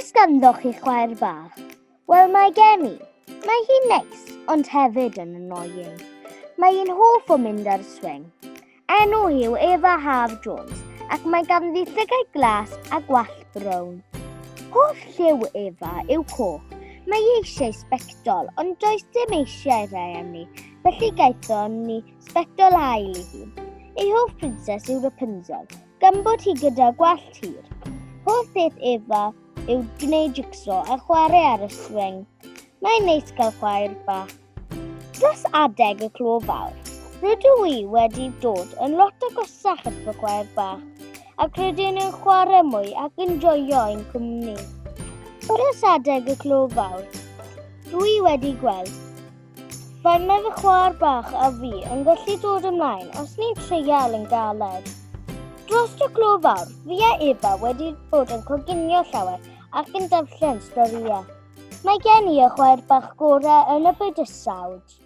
Oes ganddo chi chwaer bach? Wel, mae gen i. Mae hi'n neis, ond hefyd yn annoying. Mae hi'n hoff o mynd ar swing. Enw hi yw Eva Haf Jones ac mae ganddi llygaid glas a gwallt brown. Hoff lliw Eva yw coch. Mae hi eisiau sbectol, ond does dim eisiau rhai arni, felly gaethon ni sbectol haul i hi. Ei hoff princess yw Rapunzel, gan bod hi gyda gwallt hir. Hoff beth Eva yw gwneud jigsaw a chwarae ar y swing. Mae'n neis cael chwaer bach. Dros adeg y clo fawr, rydw i wedi dod yn lot agosach at fy chwaer bach, ac rydyn ni'n chwarae mwy ac yn joio ein cwmni. Dros adeg y clo fawr, dwi wedi gweld faint mae fy chwaer bach a fi yn gallu dod ymlaen os ni'n treial yn galed. Dros y clo fawr, fi a Eva wedi bod yn coginio llawer ac yn darllen storïau. Mae gen i y chwaer bach gorau yn y bydysawd.